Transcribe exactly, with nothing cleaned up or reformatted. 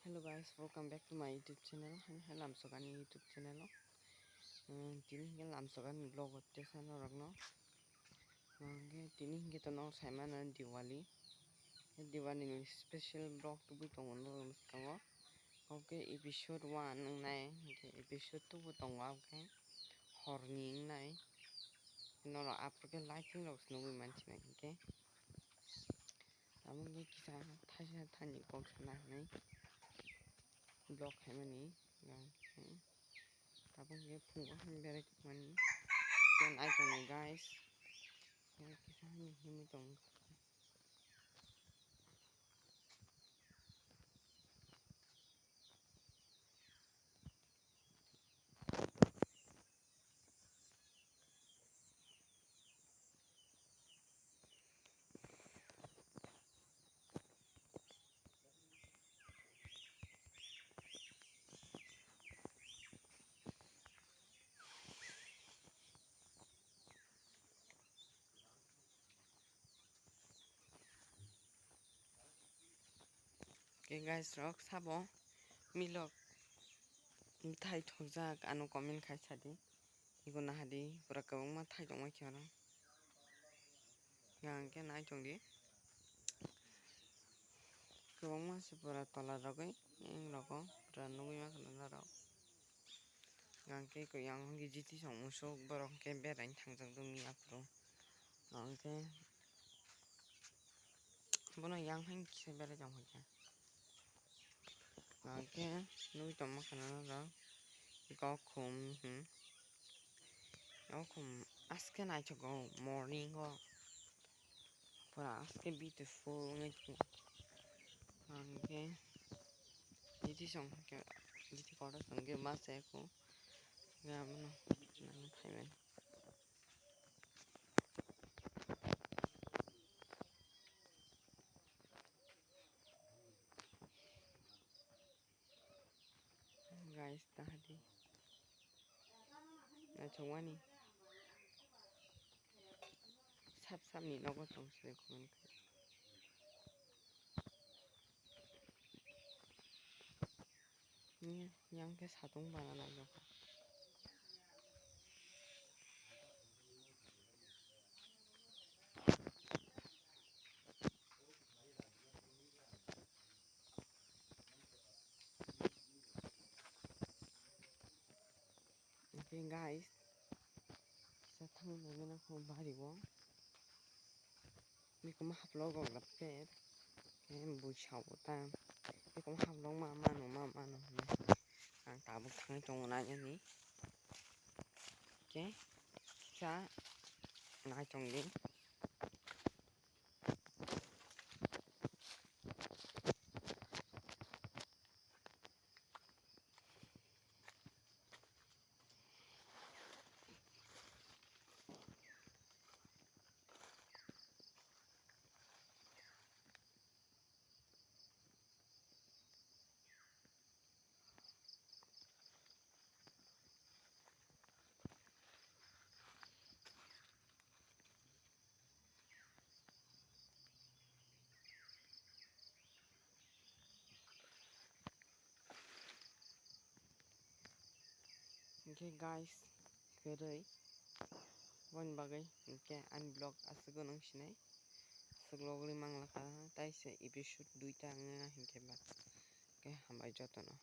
Hello guys, welcome back to my YouTube channel. Hani hai lamsokani YouTube channel o. Hmm, tini hingke lamsokani vlog o tesa norokno. Hingke tini hingke tono saimano Diwali. Diwali ni special vlog tubui tongo norok bwskango. Oke episode one wngnai, hingke episode two bo tongo oke horni wngnai. Norok aphuru khe lighting rok se nugui mansinai hingke. Tabuk khe kisa thaisa thani kok sana hinwi vlog khaimani. Tabuk khe phungo hani berai tongmani. Ken ai tongo guys. Kisa hani himwi tongo. Khe guys rok sabo milok bwthai thokjak ano comment khai sadi. Iko nahadi pura kwbangma thai tongma khe oro. Hingke nai tongdi. Kwbangma se pura tola rogwi eng rogo pura nugwi mankhana norok. Hingke ko yang hwnke jiti song musuk borok hwnkhe berai thangjak do miya phuru. Hingke bono yang hai kisa berai tong kha. Hingke nugwi tongma khana norok gokhum, hmm. Gokhum aske naithogo morning o. Pura aske beautiful wngwi tongo. Hingke jiti song hwnkhe jiti kotor song khe ma se kho. Hingke abono nang phaimani. Guys, tahadi naithokmani sap sapni nogo tong se kho. Yang khe satung bana naijak. Oke guys, kisa thang nangmani kho bari o. Bikuma haplo gok la pet. Em bui sao ta. Bikuma haplo ma mano ma mano. Ang tabuk thangwi tongo nai ani. Oke. Kisa nai tongdi. Hingke guys, kwrwi boni bagwi hingke ani vlog aswk nung sinai aswk logwi manglakha, taise episode duita wngya hingke ba. Hingke hambai jotono.